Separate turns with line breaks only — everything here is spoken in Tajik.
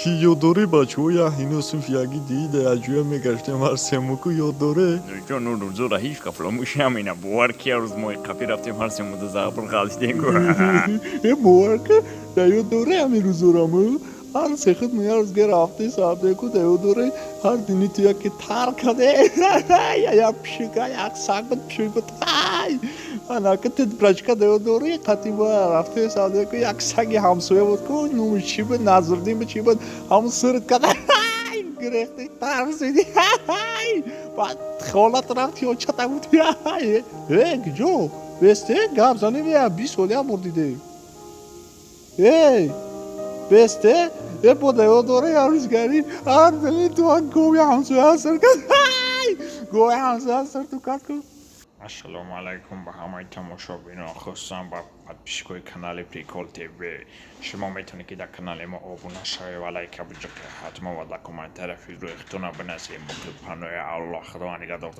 Ёд дорӣ, бачаҳо, як ҳино синфи яги дида яҷоя мегаштем ҳар семуку, ёд доре?
Ҷон, он рӯзора ҳеҷ ка фаромӯш намена. Бовар ки, як рӯз мои қафӣ рафтем, ҳар сему зарб ғалтидем.
Э, бовар ки, да ёд дорӣ ҳамин рӯзораму? Ҳар се худ мо як рӯз ге рафте сабдеку, да ёд дорӣ, ҳар дини ту яке тар каде, як пишика, як саг буд, пишик буд. Ай, анака ту брачка, да ёд дорӣ, қатиба рафте сабдеку, як саги ҳамсоя буд ку, номи чӣ буд, Назриддин буд, чӣ буд, ҳамун сирт када, гирехти, тарсиди. Баъд холат рафт ё чата буд. Э, куҷо бесте гап занем? Я 20 сол як бор дидем. Эй, бесте. Е, бо да ёд дорӣ, як рӯзгари ҳар дили ту гови ҳамсоя сир кад, гови ҳамсоя сир ту кад ку?
Ассалому алайкум ба ҳамаи тамошобинон, хусусан ба подписчикои канали Прикол ТВ. Шумо метавонед, ки дар канали мо обуна шавед ва лайка биҷиқед ҳатман ва дар комментария фикру ихтона бинасед. Боқи панои Аллоҳ, Худованд нигаҳдор.